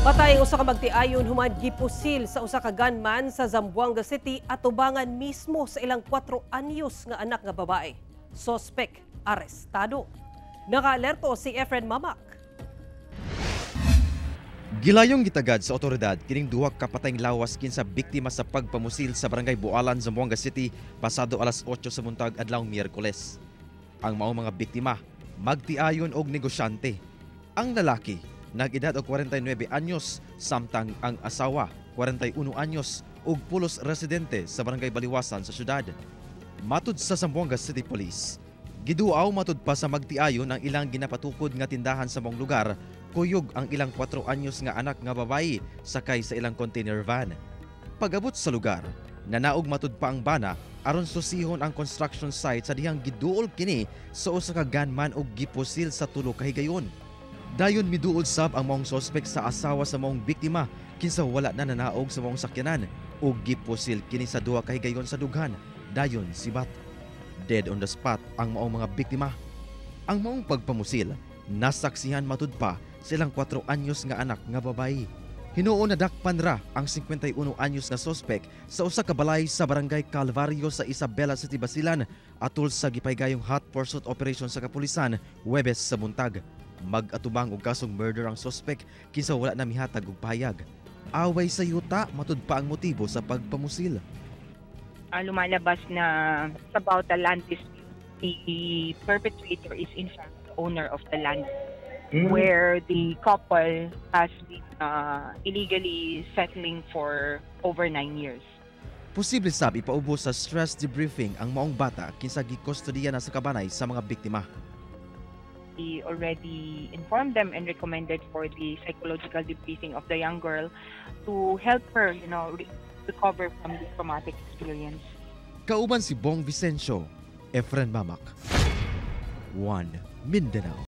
Patay ang usa ka magtiayon human gipusil sa usa ka gunman sa Zamboanga City atubangan mismo sa ilang 4 anyos nga anak nga babae. Sospek arestado. Nakaalerto si Efren Mamak. Gilayong gitagad sa otoridad kining duha ka patayng lawas kinsa biktima sa pagpamusil sa Barangay Bualan, Zamboanga City pasado alas 8 sa buntag adlaw Miyerkules. Ang maong mga biktima magtiayon og negosyante. Ang lalaki nag-edad og 49 anyos samtang ang asawa 41 anyos ug pulos residente sa Barangay Baliwasan sa syudad. Matud sa Zamboanga City Police, giduaw matud pa sa magtiayon ang ilang ginapatukod nga tindahan sa maong lugar kuyog ang ilang 4 anyos nga anak nga babayi sakay sa ilang container van. Pag-abot sa lugar, nanaog matud pa ang bana aron susihon ang construction site sa dihang giduol kini sa usa ka gunman og gipusil sa tulo ka higayon. Dayon miduol sab ang maong sospek sa asawa sa maong biktima kinsa wala na nanaog sa maong sakyanan ug gipusil kini sa duha ka higayon sa dughan. Dayon sibat. Dead on the spot ang maong mga biktima. Ang maong pagpamusil nasaksihan matud pa sa ilang 4 anyos nga anak nga babayi. Hinuon nadakpan ra ang 51 anyos nga sospek sa usa ka balay sa Barangay Calvario sa Isabela City, Basilan atol sa gipaygayong hot pursuit operation sa kapulisan Huwebes sa buntag. Mag-atubang og kasong murder ang sospek kinsa wala na mihatag og pahayag. Away sa yuta matud pa ang motibo sa pagpamusil. Lumalabas na about the land dispute. The perpetrator is in fact the owner of the land where the couple has been illegally settling for over 9 years. Posible sab ipaubos sa stress debriefing ang maong bata kinsa gikustodiya na sa kabanay sa mga biktima. We already informed them and recommended for the psychological debriefing of the young girl to help her recover from the traumatic experience. Kauban si Bong Vicencio, Efren Mamak. 1 Mindanao.